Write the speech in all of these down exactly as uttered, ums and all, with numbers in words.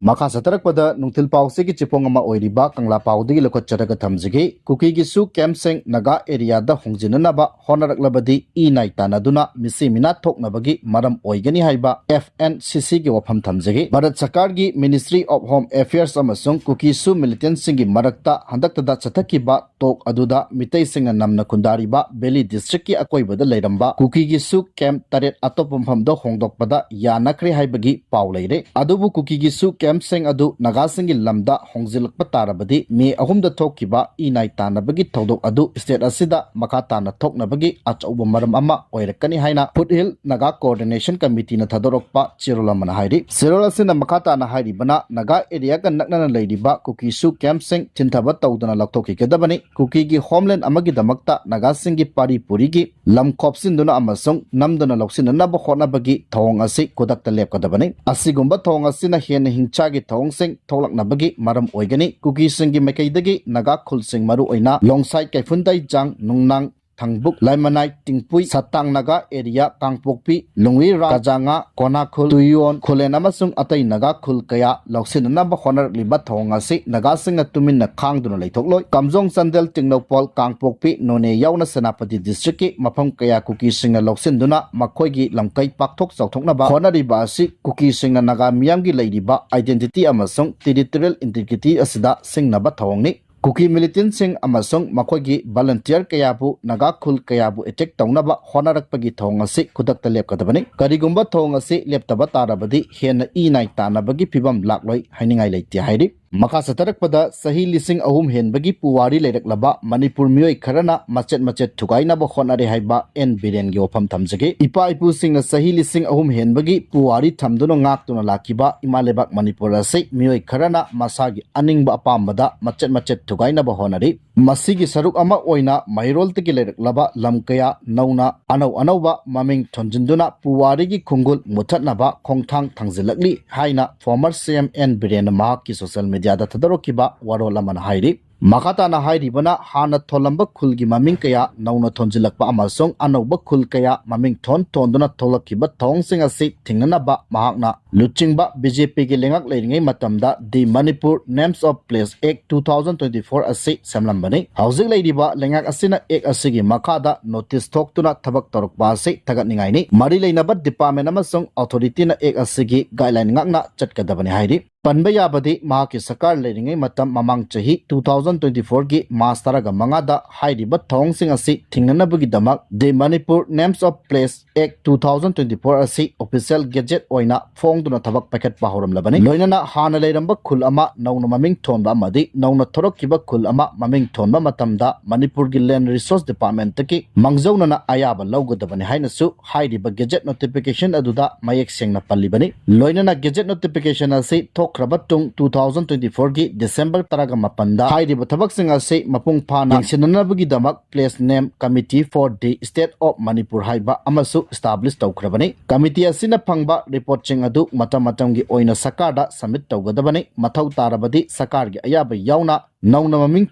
ꯃꯈꯥ ꯆꯠꯊꯔꯛꯄꯗ ꯅꯨꯡꯊꯤꯜ ꯄꯥꯎꯁꯤꯒꯤ ꯆꯦꯐꯣꯡ ꯑꯃ ꯑꯣꯏꯔꯤꯕ ꯀꯪꯂꯥ ꯄꯥꯎꯗꯒꯤ ꯂꯧꯈꯠꯆꯔꯒ ꯊꯝꯖꯒꯦ꯫ ꯀꯨꯀꯤꯒꯤꯁꯨ ꯀꯦꯝꯞꯁꯤꯡ ꯅꯥꯒꯥ ꯑꯦꯔꯤꯌꯥꯗ ꯍꯣꯡꯖꯤꯟꯅꯅꯕ ꯍꯣꯠꯅꯔꯛꯂꯕꯗꯤ ꯏ ꯅꯥꯏ ꯇꯥꯟꯅꯗꯨꯅ ꯃꯤꯁꯤ ꯃꯤꯅꯥ ꯊꯣꯛꯅꯕꯒꯤ ꯃꯔꯝ ꯑꯣꯏꯒꯅꯤ ꯍꯥꯏꯕ ꯑꯦꯐ ꯑꯦꯟ ꯁꯤ ꯁꯤꯒꯤ ꯋꯥꯐꯝ ꯊꯝꯖꯒꯦ꯫ ꯚꯥꯔꯠ ꯁꯔꯀꯥꯔꯒꯤ Ministry of Home Affairs ꯑꯃꯁꯨꯡ ꯀꯨꯀꯤꯁꯨ militantꯁꯤꯡꯒꯤ ꯃꯔꯛꯇ ꯍꯟꯗꯛꯇꯗ ꯆꯠꯊꯈꯤꯕ ꯇꯣꯛ ꯑꯗꯨꯗ ꯃꯤꯇꯩꯁꯤꯡꯅ ꯅꯝꯅ ꯈꯨꯟꯗꯥꯔꯤꯕ ꯚꯦꯂꯤ ꯗꯤꯁꯇ꯭ꯔꯤꯛꯀꯤ ꯑꯀꯣꯏꯕꯗ ꯂꯩꯔꯝꯕ ꯀꯨꯀꯤꯒꯤꯁꯨ ꯀꯦꯝꯞ ꯇꯔꯦꯠ ꯑꯇꯣꯞꯄ ꯃꯐꯝꯗ ꯍꯣꯡꯗꯣꯛꯄꯗ ꯌꯥꯅꯈ꯭ꯔꯦ ꯍꯥꯏꯕꯒꯤ ꯄꯥꯎ ꯂꯩꯔꯦ꯫ ꯑꯗꯨꯕꯨ ꯀꯨꯀꯤꯒꯤꯁꯨ ꯀꯦꯝꯞꯁꯤꯡ ꯑꯗꯨ ꯅꯥꯒꯥꯁꯤꯡꯒꯤ ꯂꯝꯗ ꯍꯣꯡꯖꯤꯜꯂꯛꯄ ꯇꯥꯔꯕꯗꯤ ꯃꯦ ꯑꯍꯨꯝꯗ ꯊꯣꯛꯈꯤꯕ ꯏ ꯅꯥꯏ ꯇꯥꯟꯅꯕꯒꯤ ꯊꯧꯗꯣꯛ ꯑꯗꯨ state ꯑꯁꯤꯗ ꯃꯈꯥ ꯇꯥꯅ ꯊꯣꯛꯅꯕꯒꯤ ꯑꯆꯧꯕ ꯃꯔꯝ ꯑꯃ ꯑꯣꯏꯔꯛꯀꯅꯤ ꯍꯥꯏꯅ Foothill Naga Coordination Committeeꯅ ꯊꯥꯗꯣꯔꯛꯄ ꯆꯦꯔꯣꯜ ꯑꯃꯅ ꯍꯥꯏꯔꯤ꯫ ꯆꯦꯔꯣꯜ ꯑꯁꯤꯅ ꯃꯈꯥ ꯇꯥꯅ ꯍꯥꯏꯔꯤꯕꯅ ꯅꯥꯒꯥ ꯑꯦꯔꯤꯌꯥꯒ ꯅꯛꯅꯅ ꯂꯩꯔꯤꯕ ꯀꯨꯀꯤꯁꯨ ꯀꯦꯝꯞꯁꯤꯡ ꯊꯤꯟꯊꯕ ꯇꯧꯗꯅ ꯂꯧꯊꯣꯛꯈꯤꯒꯗꯕꯅꯤ꯫ ꯀꯨꯀꯤꯒꯤ ꯍꯣꯝꯂꯦꯟ ꯑꯃꯒꯤꯗꯃꯛꯇ ꯅꯥꯒꯥꯁꯤꯡꯒꯤ ꯄꯥꯔꯤ ꯄꯨꯔꯤꯒꯤ ꯂꯝ ꯈꯣꯞꯆꯤꯟꯗꯨꯅ ꯑꯃꯁꯨꯡ ꯅꯝꯗꯨꯅ ꯂꯧꯁꯤꯟꯅꯅꯕ ꯍꯣꯠꯅꯕꯒꯤ ꯊꯧꯑꯣꯡ ꯑꯁꯤ ꯈꯨꯗꯛꯇ ꯂꯦꯞꯀꯗꯕꯅꯤ꯫ ꯑꯁꯤꯒꯨꯝꯕ ꯊꯧꯑꯣꯡ ꯑꯁꯤꯅ ꯍꯦꯟꯅ ꯍꯤꯡꯁꯥꯒꯤ ꯊꯧꯑꯣꯡꯁꯤꯡ ꯊꯣꯛꯂꯛꯅꯕꯒꯤ ꯃꯔꯝ ꯑꯣꯏꯒꯅꯤ꯫ ꯀꯨꯀꯤꯁꯤꯡꯒꯤ ꯃꯥꯏꯀꯩꯗꯒꯤ ꯅꯥꯒꯥ ꯈꯨꯜꯁꯤꯡ ꯃꯔꯨꯑꯣꯏꯅ ꯂꯣꯡꯁꯥꯏ, ꯀꯩꯐꯨꯟꯗꯥꯏꯖꯥꯡ, ꯅꯨꯡꯅꯥꯡ, ꯊꯪꯕꯨꯛ, ꯂꯥꯏꯃꯅꯥꯏ, ꯇꯤꯡꯄꯨꯏ, ꯁꯇꯥꯡ ꯅꯥꯒꯥ ꯑꯦꯔꯤꯌꯥ, ꯀꯥꯡꯄꯣꯛꯄꯤ, ꯂꯨꯡꯋꯤ ꯔꯥꯖꯥꯉꯥ, ꯀꯣꯅꯥꯈꯨꯜ, ꯇꯨꯌꯣꯟ, ꯈꯨꯂꯦꯟ ꯑꯃꯁꯨꯡ ꯑꯇꯩ ꯅꯥꯒꯥ ꯈꯨꯜ ꯀꯌꯥ ꯂꯧꯁꯤꯟꯅꯅꯕ ꯍꯣꯠꯅꯔꯛꯂꯤꯕ ꯊꯧꯑꯣꯡ ꯑꯁꯤ ꯅꯥꯒꯥꯁꯤꯡꯅ ꯇꯨꯃꯤꯟꯅ ꯈꯥꯡꯗꯨꯅ ꯂꯩꯊꯣꯛꯂꯣꯏ꯫ ꯀꯥꯝꯖꯣꯡ, ꯆꯥꯟꯗꯦꯜ, ꯇꯦꯡꯅꯧꯄꯜ, ꯀꯥꯡꯄꯣꯛꯄꯤ, ꯅꯣꯅꯦ ꯌꯥꯎꯅ ꯁꯦꯅꯥꯄꯇꯤ districtꯀꯤ ꯃꯐꯝ ꯀꯌꯥ ꯀꯨꯀꯤꯁꯤꯡꯅ ꯂꯧꯁꯤꯟꯗꯨꯅ ꯃꯈꯣꯏꯒꯤ ꯂꯝꯀꯩ ꯄꯥꯛꯊꯣꯛ ꯆꯥꯎꯊꯣꯛꯅꯕ ꯍꯣꯠꯅꯔꯤꯕ ꯑꯁꯤ ꯀꯨꯀꯤꯁꯤꯡꯅ ꯅꯥꯒꯥ ꯃꯤꯌꯥꯝꯒꯤ ꯂꯩꯔꯤꯕ identity ꯑꯃꯁꯨꯡ territorial integrity ꯑꯁꯤꯗ ꯁꯤꯡꯅꯕ ꯊꯧꯑꯣꯡꯅꯤ꯫ ꯀꯨꯀꯤ militantꯁꯤꯡ ꯑꯃꯁꯨꯡ ꯃꯈꯣꯏꯒꯤ volunteer ꯀꯌꯥꯕꯨ ꯅꯥꯒꯥ ꯈꯨꯜ ꯀꯌꯥꯕꯨ attack ꯇꯧꯅꯕ ꯍꯣꯠꯅꯔꯛꯄꯒꯤ ꯊꯧꯑꯣꯡ ꯑꯁꯤ ꯈꯨꯗꯛꯇ ꯂꯦꯞꯀꯗꯕꯅꯤ꯫ ꯀꯔꯤꯒꯨꯝꯕ ꯊꯧꯑꯣꯡ ꯑꯁꯤ ꯂꯦꯞꯇꯕ ꯇꯥꯔꯕꯗꯤ ꯍꯦꯟꯅ ꯏ ꯅꯥꯏ ꯇꯥꯟꯅꯕꯒꯤ ꯐꯤꯕꯝ ꯂꯥꯛꯂꯣꯏ ꯍꯥꯏꯅꯤꯡꯉꯥꯏ ꯂꯩꯇꯦ ꯍꯥꯏꯔꯤ꯫ ꯃꯈꯥ ꯆꯠꯊꯔꯛꯄꯗ ꯆꯍꯤ ꯂꯤꯁꯤꯡ ꯑꯍꯨꯝ ꯍꯦꯟꯕꯒꯤ ꯄꯨꯋꯥꯔꯤ ꯂꯩꯔꯛꯂꯕ ꯃꯅꯤꯄꯨꯔ ꯃꯤꯑꯣꯏ ꯈꯔꯅ ꯃꯆꯦꯠ ꯃꯆꯦꯠ ꯊꯨꯒꯥꯏꯅꯕ ꯍꯣꯠꯅꯔꯦ ꯍꯥꯏꯕ ꯑꯦꯟ ꯕꯤꯔꯦꯟꯒꯤ ꯋꯥꯐꯝ ꯊꯝꯖꯒꯦ꯫ ꯏꯄꯥ ꯏꯄꯨꯁꯤꯡꯅ ꯆꯍꯤ ꯂꯤꯁꯤꯡ ꯑꯍꯨꯝ ꯍꯦꯟꯕꯒꯤ ꯄꯨꯋꯥꯔꯤ ꯊꯝꯗꯨꯅ ꯉꯥꯛꯇꯨꯅ ꯂꯥꯛꯈꯤꯕ ꯏꯃꯥ ꯂꯩꯕꯥꯛ ꯃꯅꯤꯄꯨꯔ ꯑꯁꯤ ꯃꯤꯑꯣꯏ ꯈꯔꯅ ꯃꯁꯥꯒꯤ ꯑꯅꯤꯡꯕ ꯑꯄꯥꯝꯕꯗ ꯃꯆꯦꯠ ꯃꯆꯦꯠ ꯊꯨꯒꯥꯏꯅꯕ ꯍꯣꯠꯅꯔꯤ꯫ ꯃꯁꯤꯒꯤ ꯁꯔꯨꯛ ꯑꯃ ꯑꯣꯏꯅ ꯃꯩꯔꯣꯜꯗꯒꯤ ꯂꯩꯔꯛꯂꯕ ꯂꯝ ꯀꯌꯥ ꯅꯧꯅ ꯑꯅꯧ ꯑꯅꯧꯕ ꯃꯃꯤꯡ ꯊꯣꯟꯖꯤꯟꯗꯨꯅ ꯄꯨꯋꯥꯔꯤꯒꯤ ꯈꯣꯡꯒꯨꯜ ꯃꯨꯊꯠꯅꯕ ꯈꯣꯡꯊꯥꯡ ꯊꯥꯡꯖꯤꯜꯂꯛꯂꯤ ꯍꯥꯏꯅ former C M N ꯕꯤꯔꯦꯟꯅ ꯃꯍꯥꯛꯀꯤ social mediaꯗ ꯊꯥꯗꯣꯔꯛꯈꯤꯕ ꯋꯥꯔꯣꯜ ꯑꯃꯅ ꯍꯥꯏꯔꯤ꯫ ꯃꯈꯥ ꯇꯥꯅ ꯍꯥꯏꯔꯤꯕꯅ ꯍꯥꯟꯅ ꯊꯣꯜꯂꯝꯕ ꯈꯨꯜꯒꯤ ꯃꯃꯤꯡ ꯀꯌꯥ ꯅꯧꯅ ꯊꯣꯟꯖꯤꯜꯂꯛꯄ ꯑꯃꯁꯨꯡ ꯑꯅꯧꯕ ꯈꯨꯜ ꯀꯌꯥ ꯃꯃꯤꯡ ꯊꯣꯟ ꯊꯣꯟꯗꯨꯅ ꯊꯣꯛꯂꯛꯈꯤꯕ ꯊꯧꯑꯣꯡꯁꯤꯡ ꯑꯁꯤ ꯊꯤꯡꯅꯅꯕ ꯃꯍꯥꯛꯅ ꯂꯨꯆꯤꯡꯕ ꯕꯤ ꯖꯦ ꯄꯤꯒꯤ ꯂꯩꯉꯥꯛ ꯂꯩꯔꯤꯉꯩ ꯃꯇꯝꯗ The Manipur Names of Place Act two thousand twenty-four ꯑꯁꯤ ꯁꯦꯝꯂꯝꯕꯅꯤ꯫ ꯍꯧꯖꯤꯛ ꯂꯩꯔꯤꯕ ꯂꯩꯉꯥꯛ ꯑꯁꯤꯅ ꯑꯦꯛ ꯑꯁꯤꯒꯤ ꯃꯈꯥꯗ ꯅꯣꯇꯤꯁ ꯊꯣꯛꯇꯨꯅ ꯊꯕꯛ ꯇꯧꯔꯛꯄ ꯑꯁꯤ ꯊꯥꯒꯠꯅꯤꯡꯉꯥꯏꯅꯤ꯫ ꯃꯔꯤ ꯂꯩꯅꯕ ꯗꯤꯄꯥꯔꯠꯃꯦꯟ ꯑꯃꯁꯨꯡ ꯑꯣꯊꯣꯔꯤꯇꯤꯅ ꯑꯦꯛ ꯑꯁꯤꯒꯤ ꯒꯥꯏꯗꯂꯥꯏꯟ ꯉꯥꯛꯅ ꯆꯠꯀꯗꯕꯅꯤ ꯍꯥꯏꯔꯤ꯫ ꯄꯟꯕ ꯌꯥꯕꯗꯤ ꯃꯍꯥꯛꯀꯤ ꯁꯔꯀꯥꯔ ꯂꯩꯔꯤꯉꯩ ꯃꯇꯝ ꯃꯃꯥꯡ ꯆꯍꯤ two thousand twenty-fourꯒꯤ ꯃꯥꯔꯆ ꯇꯔꯥꯃꯉꯥꯗ ꯍꯥꯏꯔꯤꯕ ꯊꯧꯑꯣꯡꯁꯤꯡ ꯑꯁꯤ ꯊꯤꯡꯅꯅꯕꯒꯤꯗꯃꯛ The Manipur Names of Place Act two thousand twenty-four ꯑꯁꯤ ꯑꯣꯐꯤꯁꯤꯌꯦꯜ ꯒꯦꯖꯦꯠ ꯑꯣꯏꯅ ꯐꯣꯡꯗꯨꯅ ꯊꯕꯛ ꯄꯥꯏꯈꯠꯄ ꯍꯧꯔꯝꯂꯕꯅꯤ꯫ ꯂꯣꯏꯅꯅ ꯍꯥꯟꯅ ꯂꯩꯔꯝꯕ ꯈꯨꯜ ꯑꯃ ꯅꯧꯅ ꯃꯃꯤꯡ ꯊꯣꯟꯕ ꯑꯃꯗꯤ ꯅꯧꯅ ꯊꯣꯔꯛꯈꯤꯕ ꯈꯨꯜ ꯑꯃ ꯃꯃꯤꯡ ꯊꯣꯟꯕ ꯃꯇꯝꯗ ꯃꯅꯤꯄꯨꯔꯒꯤ ꯂꯦꯟ ꯔꯤꯁꯣꯔꯁ ꯗꯤꯄꯥꯔꯠꯃꯦꯟꯇꯒꯤ ꯃꯥꯡꯖꯧꯅꯅ ꯑꯌꯥꯕ ꯂꯧꯒꯗꯕꯅꯤ ꯍꯥꯏꯅꯁꯨ ꯍꯥꯏꯔꯤꯕ ꯒꯦꯖꯦꯠ ꯅꯣꯇꯤꯐꯤꯀꯦꯁꯟ ꯑꯗꯨꯗ ꯃꯌꯦꯛ ꯁꯦꯡꯅ ꯄꯜꯂꯤꯕꯅꯤ꯫ ꯂꯣꯏꯅꯅ ꯒꯦꯖꯦꯠ ꯅꯣꯇꯤꯐꯤꯀꯦꯁꯟ ꯑꯁꯤ ꯊꯣꯛꯈ꯭ꯔꯕ ꯇꯨꯡ two thousand twenty-fourꯒꯤ ꯗꯤꯁꯦꯝꯕꯔ ꯇꯔꯥꯃꯥꯄꯟꯗ ꯍꯥꯏꯔꯤꯕ ꯊꯕꯛꯁꯤꯡ ꯑꯁꯤ ꯃꯄꯨꯡ ꯐꯥꯅ ꯌꯦꯡꯁꯤꯟꯅꯅꯕꯒꯤꯗꯃꯛ Place Name Committee for the State of Manipur ꯍꯥꯏꯕ ꯑꯃꯁꯨ establish ꯇꯧꯈ꯭ꯔꯕꯅꯤ꯫ ꯀꯃꯤꯇꯤ ꯑꯁꯤꯅ ꯐꯪꯕ ꯔꯤꯄꯣꯔꯠꯁꯤꯡ ꯑꯗꯨ ꯃꯇꯝ ꯃꯇꯝꯒꯤ ꯑꯣꯏꯅ ꯁꯔꯀꯥꯔꯗ ꯁꯕꯃꯤꯠ ꯇꯧꯒꯗꯕꯅꯤ꯫ ꯃꯊꯧ ꯇꯥꯔꯕꯗꯤ ꯁꯔꯀꯥꯔꯒꯤ ꯑꯌꯥꯕ ꯌꯥꯎꯅ ꯅꯧꯅ ꯃꯃꯤꯡ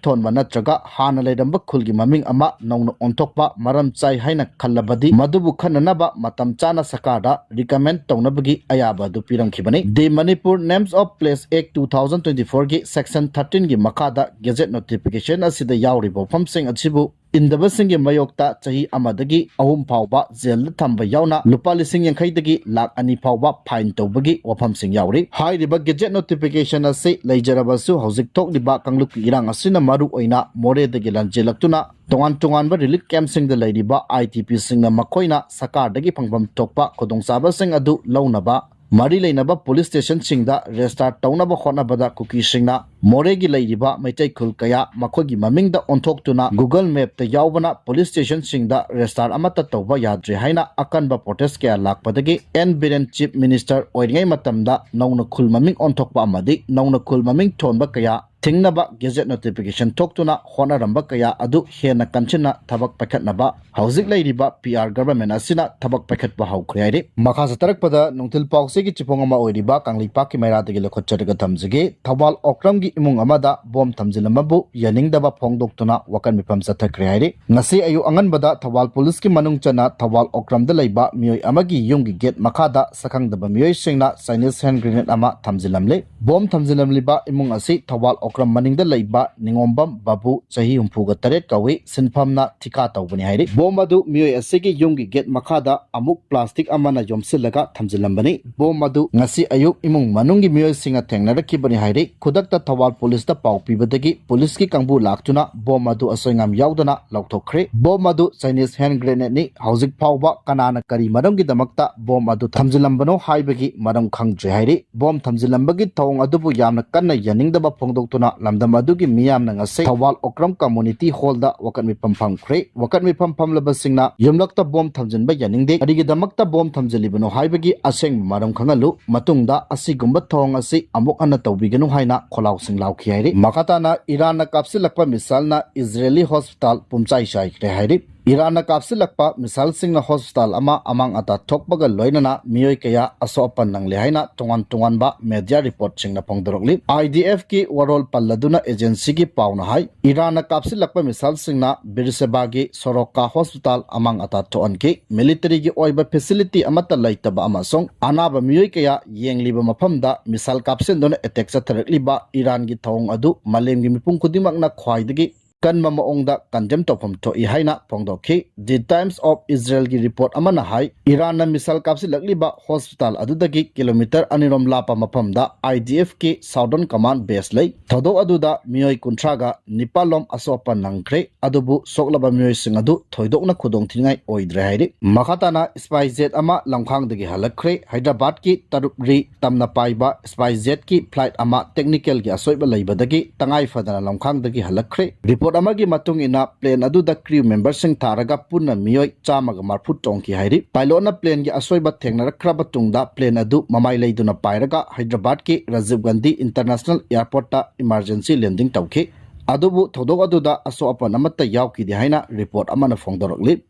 ꯊꯣꯟꯕ ꯅꯠꯇ꯭ꯔꯒ ꯍꯥꯟꯅ ꯂꯩꯔꯝꯕ ꯈꯨꯜꯒꯤ ꯃꯃꯤꯡ ꯑꯃ ꯅꯧꯅ ꯑꯣꯟꯊꯣꯛꯄ ꯃꯔꯝ ꯆꯥꯏ ꯍꯥꯏꯅ ꯈꯜꯂꯕꯗꯤ ꯃꯗꯨꯕꯨ ꯈꯟꯅꯅꯕ ꯃꯇꯝ ꯆꯥꯅ ꯁꯔꯀꯥꯔꯗ ꯔꯤꯀꯃꯦꯟ ꯇꯧꯅꯕꯒꯤ ꯑꯌꯥꯕ ꯑꯗꯨ ꯄꯤꯔꯝꯈꯤꯕꯅꯤ꯫ The Manipur Names of Place Act two thousand twenty-fourꯒꯤ section thirteenꯒꯤ ꯃꯈꯥꯗ ꯒꯦꯖꯦꯠ ꯅꯣꯇꯤꯐꯤꯀꯦꯁꯟ ꯑꯁꯤꯗ ꯌꯥꯎꯔꯤꯕ ꯋꯥꯐꯝꯁꯤꯡ ꯑꯁꯤꯕꯨ ꯏꯟꯗꯕꯁꯤꯡꯒꯤ ꯃꯥꯌꯣꯛꯇ ꯆꯍꯤ ꯑꯃꯗꯒꯤ ꯑꯍꯨꯝ ꯐꯥꯎꯕ ꯖꯦꯜꯗ ꯊꯝꯕ ꯌꯥꯎꯅ ꯂꯨꯄꯥ ꯂꯤꯁꯤꯡ ꯌꯥꯡꯈꯩꯗꯒꯤ ꯂꯥꯈ ꯑꯅꯤ ꯐꯥꯎꯕ ꯐꯥꯏꯟ ꯇꯧꯕꯒꯤ ꯋꯥꯐꯝꯁꯤꯡ ꯌꯥꯎꯔꯤ꯫ ꯍꯥꯏꯔꯤꯕ ꯒꯦꯖꯦꯠ ꯅꯣꯇꯤꯐꯤꯀꯦꯁꯟ ꯑꯁꯤ ꯂꯩꯖꯔꯕꯁꯨ ꯍꯧꯖꯤꯛ ꯊꯣꯛꯂꯤꯕ ꯀꯥꯡꯂꯨꯞꯀꯤ ꯏꯔꯥꯡ ꯑꯁꯤꯅ ꯃꯔꯨ ꯑꯣꯏꯅ ꯃꯣꯔꯦꯗꯒꯤ ꯂꯥꯟꯖꯦꯜꯂꯛꯇꯨꯅ ꯇꯣꯉꯥꯟ ꯇꯣꯉꯥꯟꯕ ꯔꯤꯂꯤꯐ ꯀꯦꯝꯞꯁꯤꯡꯗ ꯂꯩꯔꯤꯕ ꯑꯥꯏ ꯗꯤ ꯄꯤꯁꯤꯡꯅ ꯃꯈꯣꯏꯅ ꯁꯔꯀꯥꯔꯗꯒꯤ ꯐꯪꯐꯝ ꯊꯣꯛꯄ ꯈꯨꯗꯣꯡꯆꯥꯕꯁꯤꯡ ꯑꯗꯨ ꯂꯧꯅꯕ ꯃꯔꯤ ꯂꯩꯅꯕ ꯄꯨꯂꯤꯁ ꯁ꯭ꯇꯦꯁꯟꯁꯤꯡꯗ ꯔꯦꯖꯤꯁꯇꯥꯔ ꯇꯧꯅꯕ ꯍꯣꯠꯅꯕꯗ ꯀꯨꯀꯤꯁꯤꯡꯅ ꯃꯣꯔꯦꯒꯤ ꯂꯩꯔꯤꯕ ꯃꯩꯇꯩ ꯈꯨꯜ ꯀꯌꯥ ꯃꯈꯣꯏꯒꯤ ꯃꯃꯤꯡꯗ ꯑꯣꯟꯊꯣꯛꯇꯨꯅ Google ꯃꯦꯞꯇ ꯌꯥꯎꯕꯅ ꯄꯨꯂꯤꯁ ꯁ꯭ꯇꯦꯁꯟꯁꯤꯡꯗ ꯔꯦꯖꯤꯁꯇꯥꯔ ꯑꯃꯠꯇ ꯇꯧꯕ ꯌꯥꯗ꯭ꯔꯦ ꯍꯥꯏꯅ ꯑꯀꯟꯕ ꯄ꯭ꯔꯣꯇꯦꯁ ꯀꯌꯥ ꯂꯥꯛꯄꯗꯒꯤ ꯑꯦꯟ ꯕꯤꯔꯦꯟ ꯆꯤꯐ ꯃꯤꯅꯤꯁꯇꯔ ꯑꯣꯏꯔꯤꯉꯩ ꯃꯇꯝꯗ ꯅꯧꯅ ꯈꯨꯜ ꯃꯃꯤꯡ ꯑꯣꯟꯊꯣꯛꯄ ꯑꯃꯗꯤ ꯅꯧꯅ ꯈꯨꯜ ꯃꯃꯤꯡ ꯊꯣꯟꯕ ꯀꯌꯥ ꯊꯤꯡꯅꯕ ꯒꯦꯖꯦꯠ ꯅꯣꯇꯤꯐꯤꯀꯦꯁꯟ ꯊꯣꯛꯇꯨꯅ ꯍꯣꯠꯅꯔꯝꯕ ꯀꯌꯥ ꯑꯗꯨ ꯍꯦꯟꯅ ꯀꯟꯁꯤꯟꯅ ꯊꯕꯛ ꯄꯥꯏꯈꯠꯅꯕ ꯍꯧꯖꯤꯛ ꯂꯩꯔꯤꯕ ꯄꯤ ꯑꯥꯔ ꯒꯚꯔꯟꯃꯦꯟ ꯑꯁꯤꯅ ꯊꯕꯛ ꯄꯥꯏꯈꯠꯄ ꯍꯧꯈ꯭ꯔꯦ ꯍꯥꯏꯔꯤ꯫ ꯃꯈꯥ ꯆꯠꯊꯔꯛꯄꯗ ꯅꯨꯡꯊꯤꯜ ꯄꯥꯎꯆꯦꯒꯤ ꯆꯤꯐꯣꯡ ꯑꯃ ꯑꯣꯏꯔꯤꯕ ꯀꯪꯂꯩꯄꯥꯛꯀꯤ ꯃꯩꯔꯥꯗꯒꯤ ꯂꯧꯈꯠꯆꯔꯒ ꯊꯝꯖꯒꯦ꯫ ꯊꯧꯕꯥꯜ ꯑꯣꯀ꯭ꯔꯝꯒꯤ ꯏꯃꯨꯡ ꯑꯃꯗ ꯕꯣꯝ ꯊꯝꯖꯤꯜꯂꯝꯕꯕꯨ ꯌꯥꯅꯤꯡꯗꯕ ꯐꯣꯡꯗꯣꯛꯇꯨꯅ ꯋꯥꯀꯠ ꯃꯤꯐꯝ ꯆꯠꯊꯈ꯭ꯔꯦ ꯍꯥꯏꯔꯤ꯫ ꯉꯁꯤ ꯑꯌꯨꯛ ꯑꯉꯟꯕꯗ ꯊꯧꯕꯥꯜ ꯄꯨꯂꯤꯁꯀꯤ ꯃꯅꯨꯡ ꯆꯟꯅ ꯊꯧꯕꯥꯜ ꯑꯣꯀ꯭ꯔꯝꯗ ꯂꯩꯕ ꯃꯤꯑꯣꯏ ꯑꯃꯒꯤ ꯌꯨꯝꯒꯤ ꯒꯦꯠ ꯃꯈꯥꯗ ꯁꯛꯈꯪꯗꯕ ꯃꯤꯑꯣꯏꯁꯤꯡꯅ Chinese hand grenade ꯑꯃ ꯊꯝꯖꯤꯜꯂꯝꯂꯦ꯫ ꯕꯣꯝ ꯊꯝꯖꯤꯜꯂꯝꯂꯤꯕ ꯏꯃꯨꯡ ꯑꯁꯤ ꯊꯧꯕꯥꯜ ꯑꯣꯀ꯭ꯔꯝ ꯃꯅꯤꯡꯗ ꯂꯩꯕ ꯅꯤꯉꯣꯝꯕꯝ ꯕꯥꯕꯨ, ꯆꯍꯤ ꯍꯨꯝꯐꯨꯒ ꯇꯔꯦꯠ ꯀꯧꯏ, ꯁꯤꯟꯐꯝꯅ ꯊꯤꯀꯥ ꯇꯧꯕꯅꯤ ꯍꯥꯏꯔꯤ꯫ ꯕꯣꯝ ꯑꯗꯨ ꯃꯤꯑꯣꯏ ꯑꯁꯤꯒꯤ ꯌꯨꯝꯒꯤ ꯒꯦꯠ ꯃꯈꯥꯗ ꯑꯃꯨꯛ ꯄ꯭ꯂꯥꯁꯇꯤꯛ ꯑꯃꯅ ꯌꯣꯝꯁꯤꯜꯂꯒ ꯊꯝꯖꯤꯜꯂꯝꯕꯅꯤ꯫ ꯕꯣꯝ ꯑꯗꯨ ꯉꯁꯤ ꯑꯌꯨꯛ ꯏꯃꯨꯡ ꯃꯅꯨꯡꯒꯤ ꯃꯤꯑꯣꯏꯁꯤꯡꯅ ꯊꯦꯡꯅꯔꯛꯈꯤꯕꯅꯤ ꯍꯥꯏꯔꯤ꯫ ꯈꯨꯗꯛꯇ ꯊꯧꯕꯥꯜ ꯄꯨꯂꯤꯁꯇ ꯄꯥꯎ ꯄꯤꯕꯗꯒꯤ ꯄꯨꯂꯤꯁꯀꯤ ꯀꯥꯡꯕꯨ ꯂꯥꯛꯇꯨꯅ ꯕꯣꯝ ꯑꯗꯨ ꯑꯁꯣꯏꯉꯥꯝ ꯌꯥꯎꯗꯅ ꯂꯧꯊꯣꯛꯈ꯭ꯔꯦ꯫ ꯕꯣꯝ ꯑꯗꯨ Chinese hand grenade ꯅꯤ꯫ ꯍꯧꯖꯤꯛ ꯐꯥꯎꯕ ꯀꯅꯥꯅ ꯀꯔꯤ ꯃꯔꯝꯒꯤꯗꯃꯛꯇ ꯕꯣꯝ ꯑꯗꯨ ꯊꯝꯖꯤꯜꯂꯝꯕꯅꯣ ꯍꯥꯏꯕꯒꯤ ꯃꯔꯝ ꯈꯪꯗ꯭ꯔꯤ ꯍꯥꯏꯔꯤ꯫ ꯕꯣꯝ ꯊꯝꯖꯤꯜꯂꯝꯕꯒꯤ ꯊꯧꯑꯣꯡ ꯑꯗꯨꯕꯨ ꯌꯥꯝꯅ ꯀꯟꯅ ꯌꯥꯅꯤꯡꯗꯕ ꯐꯣꯡꯗꯣꯛꯇꯨꯅ ꯂꯝꯗꯝ ꯑꯗꯨꯒꯤ ꯃꯤꯌꯥꯝꯅ ꯉꯁꯤ ꯊꯧꯕꯥꯜ ꯑꯣꯀ꯭ꯔꯝ ꯀꯝꯃꯨꯅꯤꯇꯤ ꯍꯣꯜꯗ ꯋꯥꯀꯠ ꯃꯤꯐꯝ ꯐꯝꯈ꯭ꯔꯦ꯫ ꯋꯥꯀꯠ ꯃꯤꯐꯝ ꯐꯝꯂꯕꯁꯤꯡꯅ ꯌꯨꯝꯂꯛꯇ ꯕꯣꯝ ꯊꯝꯖꯤꯟꯕ ꯌꯥꯅꯤꯡꯗꯦ, ꯀꯔꯤꯒꯤꯗꯃꯛꯇ ꯕꯣꯝ ꯊꯝꯖꯤꯜꯂꯤꯕꯅꯣ ꯍꯥꯏꯕꯒꯤ ꯑꯁꯦꯡꯕ ꯃꯔꯝ ꯈꯪꯍꯜꯂꯨ, ꯃꯇꯨꯡꯗ ꯑꯁꯤꯒꯨꯝꯕ ꯊꯧꯑꯣꯡ ꯑꯁꯤ ꯑꯃꯨꯛ ꯍꯟꯅ ꯇꯧꯕꯤꯒꯅꯨ ꯍꯥꯏꯅ ꯈꯣꯜꯂꯥꯎꯁꯤꯡ ꯂꯥꯎꯈꯤ ꯍꯥꯏꯔꯤ꯫ ꯃꯈꯥ ꯇꯥꯅ ꯏꯔꯥꯟꯅ ꯀꯥꯞꯁꯤꯜꯂꯛꯄ ꯃꯤꯁꯥꯏꯜꯅ ꯏꯖꯔꯦꯂꯤ ꯍꯣꯁꯄꯤꯇꯥꯜ ꯄꯨꯝꯆꯥꯏ ꯆꯥꯏꯈ꯭ꯔꯦ ꯍꯥꯏꯔꯤ꯫ ꯏꯔꯥꯟꯅ ꯀꯥꯞꯁꯤꯜꯂꯛꯄ ꯃꯤꯁꯥꯏꯜꯁꯤꯡꯅ ꯍꯣꯁꯄꯤꯇꯥꯜ ꯑꯃ ꯑꯃꯥꯡ ꯑꯇꯥ ꯊꯣꯛꯄꯒ ꯂꯣꯏꯅꯅ ꯃꯤꯑꯣꯏ ꯀꯌꯥ ꯑꯁꯣꯛ ꯑꯄꯟ ꯅꯪꯂꯦ ꯍꯥꯏꯅ ꯇꯣꯉꯥꯟ ꯇꯣꯉꯥꯟꯕ ꯃꯦꯗꯤꯌꯥ ꯔꯤꯄꯣꯔꯠꯁꯤꯡꯅ ꯐꯣꯡꯗꯣꯔꯛꯂꯤ꯫ IDF ꯀꯤ ꯋꯥꯔꯣꯜ ꯄꯜꯂꯗꯨꯅ ꯑꯦꯖꯦꯟꯁꯤꯒꯤ ꯄꯥꯎꯅ ꯍꯥꯏ, ꯏꯔꯥꯟꯅ ꯀꯥꯞꯁꯤꯜꯂꯛꯄ ꯃꯤꯁꯥꯏꯜꯁꯤꯡꯅ ꯕꯤꯔꯁꯦꯕꯥꯒꯤ ꯁꯣꯔꯣꯀꯥ ꯍꯣꯁꯄꯤꯇꯥꯜ ꯑꯃꯥꯡ ꯑꯇꯥ ꯊꯣꯛꯍꯟꯈꯤ꯫ ꯃꯤꯂꯤꯇꯔꯤꯒꯤ ꯑꯣꯏꯕ ꯐꯦꯁꯤꯂꯤꯇꯤ ꯑꯃꯠꯇ ꯂꯩꯇꯕ ꯑꯃꯁꯨꯡ ꯑꯅꯥꯕ ꯃꯤꯑꯣꯏ ꯀꯌꯥ ꯌꯦꯡꯂꯤꯕ ꯃꯐꯝꯗ ꯃꯤꯁꯥꯏꯜ ꯀꯥꯞꯁꯤꯟꯗꯨꯅ ꯑꯦꯇꯦꯛ ꯆꯠꯊꯔꯛꯂꯤꯕ ꯏꯔꯥꯟꯒꯤ ꯊꯧꯑꯣꯡ ꯑꯗꯨ ꯃꯥꯂꯦꯝꯒꯤ ꯃꯤꯄꯨꯝ ꯈꯨꯗꯤꯡꯃꯛꯅ ꯈ꯭ꯋꯥꯏꯗꯒꯤ ꯀꯟꯕ ꯃꯑꯣꯡꯗ ꯀꯟꯗꯦꯝ ꯇꯧꯐꯝ ꯊꯣꯛꯏ ꯍꯥꯏꯅ ꯐꯣꯡꯗꯣꯛꯈꯤ꯫ The Times of Israel ꯒꯤ ꯔꯤꯄꯣꯔꯠ ꯑꯃꯅ ꯍꯥꯏ, ꯏꯔꯥꯟꯅ ꯃꯤꯁꯥꯏꯜ ꯀꯥꯞꯁꯤꯜꯂꯛꯂꯤꯕ ꯍꯣꯁꯄꯤꯇꯥꯜ ꯑꯗꯨꯗꯒꯤ ꯀꯤꯂꯣꯃꯤꯇꯔ ꯑꯅꯤꯔꯣꯝ ꯂꯥꯞꯄ ꯃꯐꯝꯗ IDF ꯀꯤ Southern Command base ꯂꯩ꯫ ꯊꯧꯗꯣꯛ ꯑꯗꯨꯗ ꯃꯤꯑꯣꯏ ꯀꯨꯟꯊ꯭ꯔꯥꯒ ꯅꯤꯄꯥꯜ ꯂꯣꯝ ꯑꯁꯣꯛ ꯑꯄꯟ ꯅꯪꯈ꯭ꯔꯦ, ꯑꯗꯨꯕꯨ ꯁꯣꯛꯂꯕ ꯃꯤꯑꯣꯏꯁꯤꯡ ꯑꯗꯨ ꯊꯣꯏꯗꯣꯛꯅ ꯈꯨꯗꯣꯡꯊꯤꯅꯤꯡꯉꯥꯏ ꯑꯣꯏꯗ꯭ꯔꯦ ꯍꯥꯏꯔꯤ꯫ ꯃꯈꯥ ꯇꯥꯅ spy jet ꯑꯃ ꯂꯝꯈꯥꯡꯗꯒꯤ ꯍꯜꯂꯛꯈ꯭ꯔꯦ꯫ ꯍꯥꯏꯗ꯭ꯔꯕꯥꯗꯀꯤ ꯇꯔꯨꯞꯔꯤ ꯇꯝꯅ ꯄꯥꯏꯕ spy jet ꯀꯤ flight ꯑꯃ technical ꯒꯤ ꯑꯁꯣꯏꯕ ꯂꯩꯕꯗꯒꯤ ꯇꯉꯥꯏ ꯐꯗꯅ ꯂꯝꯈꯥꯡꯗꯒꯤ ꯍꯜꯂꯛꯈ꯭ꯔꯦ꯫ ꯔꯤꯄꯣꯔꯠ ꯑꯃꯒꯤ ꯃꯇꯨꯡ ꯏꯟꯅ, plane ꯑꯗꯨꯗ crew member ꯁꯤꯡ ꯊꯥꯔꯒ ꯄꯨꯟꯅ ꯃꯤꯑꯣꯏ ꯆꯥꯝꯃꯒ ꯃꯔꯤꯐꯨ ꯇꯣꯡꯈꯤ ꯍꯥꯏꯔꯤ꯫ Pilot ꯅ plane ꯒꯤ ꯑꯁꯣꯏꯕ ꯊꯦꯡꯅꯔꯛꯈ꯭ꯔꯕ ꯇꯨꯡꯗ, plane ꯑꯗꯨ ꯃꯃꯥꯏ ꯂꯩꯗꯨꯅ ꯄꯥꯏꯔꯒ ꯍꯥꯏꯗ꯭ꯔꯕꯥꯗꯀꯤ ꯔꯥꯖꯤꯕ ꯒꯥꯟꯙꯤ International Airport ꯇ emergency landing ꯇꯧꯈꯤ꯫ ꯑꯗꯨꯕꯨ ꯊꯧꯗꯣꯛ ꯑꯗꯨꯗ ꯑꯁꯣꯛ ꯑꯄꯟ ꯑꯃꯠꯇ ꯌꯥꯎꯈꯤꯗꯦ ꯍꯥꯏꯅ ꯔꯤꯄꯣꯔꯠ ꯑꯃꯅ ꯐꯣꯡꯗꯣꯔꯛꯂꯤ꯫